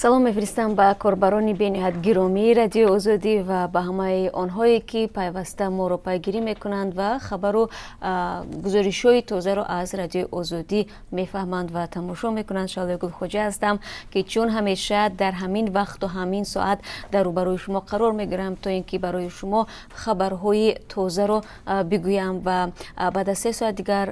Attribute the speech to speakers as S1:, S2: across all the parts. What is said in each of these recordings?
S1: Салом мефиристам ба корбарони бениҳоят гиромии Радиои Озодӣ ва ба ҳамаи онҳое, ки пайваста моро пайгирӣ мекунанд ва хабару гузоришҳои тозаро аз Радиои Озодӣ мефаҳманд ва тамошо мекунанд. Шалои Гулхоҷа ҳастам, ки чун ҳамеша дар ҳамин вақту ҳамин соат дар рӯбарӯи шумо қарор мегирам, то ин ки барои шумо хабарҳои тозаро бигӯям. Ва баъд аз 3 соат дигар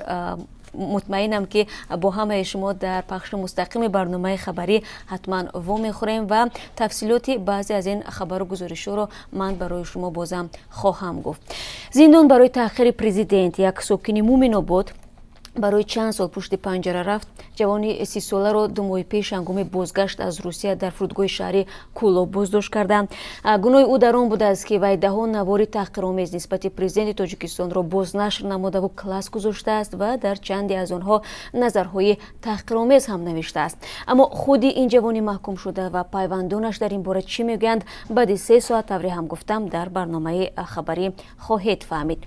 S1: мутмаинам, ки бо ҳамаи шумо дар пахши мустақими барномаи хабарӣ ҳатман вомехӯрем ва тафсилоти баъзе аз ин хабару гузоришҳоро ман барои шумо бозам хоҳам гуфт. Зиндон барои таҳқири президент: як сокини Муминобод барои чанд сол пушти панҷара рафт. Ҷавони 30-соларо 2 моҳи пеш ҳангоми бозгашт аз Русия дар фурудгоҳи шаҳри Кӯлоб боздошт карданд. Гуноҳи ӯ дар он будааст, ки вай даҳо навори таҳқиромез нисбати президенти Тоҷикистонро бознашр намудаву класс гузоштааст ва дар чанде аз онҳо назарҳои таҳқиромез ҳам навиштааст. Аммо худи ин ҷавони маҳкумшуда ва пайвандонаш дар ин бора чӣ мегӯянд, баъди 3 соат, тавре ҳам гуфтам, дар барномаи хабарӣ хоҳед фаҳмид.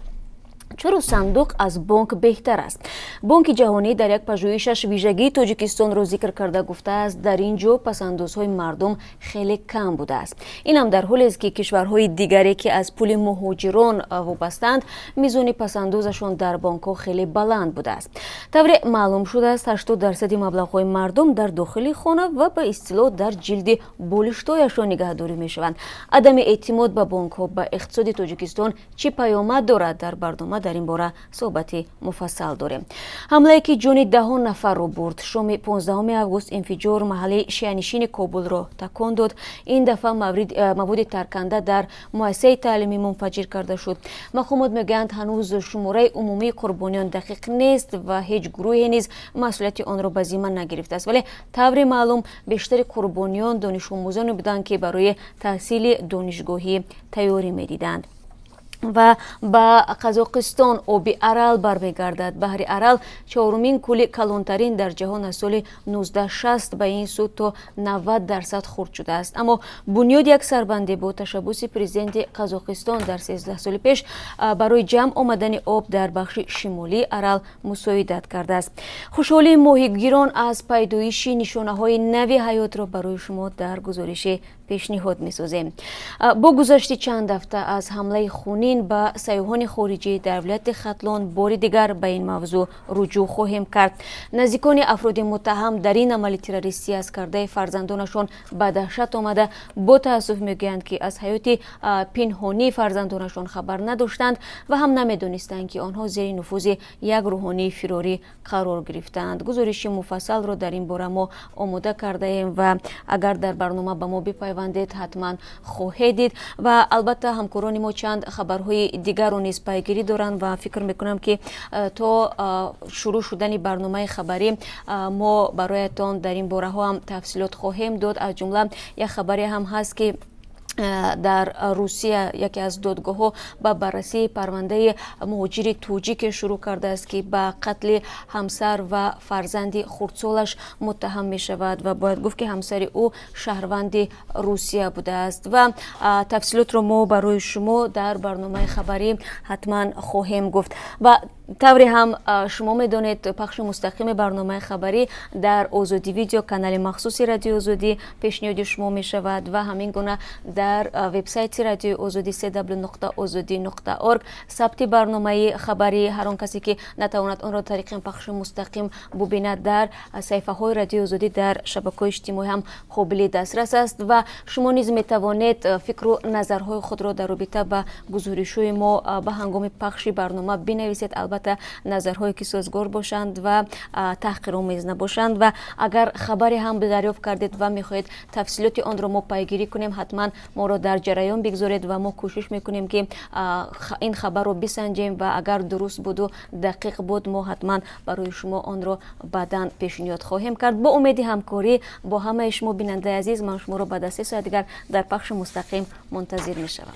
S1: Чаро сандуқ аз бонк беҳтар аст? Бонки Ҷаҳонӣ дар як пажӯҳишаш вижагии Тоҷикистонро зикр карда гуфтааст, дар ин ҷо пасандозҳои мардум хеле кам будааст. Инам дар ҳолест, ки кишварҳои дигаре, ки аз пули муҳоҷирон вобастаанд, мизони пасандозашон дар бонкҳо хеле баланд будааст. Тавре маълум шудааст, 80 дарсади маблағҳои мардум дар дохили хона ва ба истилоҳ дар ҷилди болиштояшон нигаҳдорӣ мешаванд. Адами эътимод ба бонкҳо ба иқтисоди Тоҷикистон чӣ паёмад дорад? Дар барнома дар ин бора суҳбати муфассал дорем. Ҳамлае, ки ҷони даҳон нафарро бурд. Шоми 15 август инфиҷор маҳаллаи шианишини Кобулро такон дод. Ин дафъа маводи тарканда дар муассисаи таълимӣ мунфаҷир карда шуд. Мақомот мегӯянд, ҳанӯз шумораи умумии қурбониён дақиқ нест ва ҳеҷ гурӯҳе низ масъулияти онро ба зимма нагирифтааст. Вале тавре маълум, бештари қурбониён донишомӯзоне буданд, ки барои таҳсили донишгоҳӣ тайёрӣ медиданд. Ва ба Қазоқистон оби Арал бармегардад. Баҳри Арал, чорумин кӯли калонтарин дар ҷаҳон, аз соли 1960 ба ин сӯ то 90% хурд шудааст. Аммо бунёди як сарбанде бо ташаббуси президенти Қазоқистон дар 13 соли пеш барои ҷамъ омадани об дар бахши шимолии Арал мусоидат кардааст. Хушҳолии моҳигирон аз пайдоиши нишонаҳои нави ҳаётро барои шумо дар гузориши пешниҳод месозем. Бо гузашти чанд ҳафта аз ҳамлаи хунин ба сайёҳони хориҷӣ дар вилояти Хатлон, бори дигар ба ин мавзӯъ руҷӯъ хоҳем кард. Наздикони афроди муттаҳам дар ин амали террористӣ аз кардаи фарзандонашон ба даҳшат омада, бо таассуф мегӯянд, ки аз ҳаёти пинҳонии фарзандонашон хабар надоштанд ва ҳам намедонистанд, ки онҳо зери нуфузи як рӯҳонии фирорӣ қарор гирифтаанд. Гузориши муфассалро дар ин бора мо омода кардаем ва агар дар барнома ба мо бипайвандед, ҳатман хоҳед дид. Ва албатта, ҳамкорони мо чанд хабарҳои дигарро низ пайгирӣ доранд ва фикр мекунам, ки то шурӯъ шудани барномаи хабарӣ мо бароятон дар ин бораҳо ҳам тафсилот хоҳем дод. Аз ҷумла як хабаре ҳам ҳаст, ки дар Русия яке аз додгоҳҳо ба баррасии парвандаи муҳоҷири тоҷике шурӯъ кардааст, ки ба қатли ҳамсар ва фарзанди хурдсолаш муттаҳам мешавад. Ва бояд гуфт, ки ҳамсари ӯ шаҳрванди Русия будааст. Ва тафсилотро мо барои шумо дар барномаи хабарӣ ҳатман хоҳем гуфт. Ва тавре ҳам шумо медонед, пахши мустақими барномаи хабарӣ дар Озодӣ Видео, канали махсуси Радиои Озодӣ, пешниҳоди шумо мешавад ва ҳамин гуна дар вебсайти Радиои Озодӣ, cw.ozodi.org, сабти барномаи хабарӣ. Ҳар он касе, ки натавонад онро тариқи пахши мустақим бубинад, дар саҳифаҳои Радиои Озодӣ дар шабакаҳои иҷтимоӣ ҳам қобили дастрас аст. Ва шумо низ метавонед фикру назарҳои худро дар робита ба гузоришҳои мо ба ҳангоми пахши барнома бинависед, албатта назарҳое, ки созгор бошанд ва таҳқиромез набошанд. Ва агар хабаре ҳам дарёфт кардед ва мехоҳед тафсилоти онро мо пайгирӣ кунем, ҳатман моро дар ҷараён бигзоред ва мо кӯшиш мекунем, ки ин хабарро бисанҷем ва агар дуруст буду дақиқ буд, мо ҳатман барои шумо онро баъдан пешниҳод хоҳем кард. Бо умеди ҳамкорӣ бо ҳамаи шумо, бинандаи азиз, ман шуморо баъд аз 3 соат дигар дар пахши мустақим мунтазир мешавам.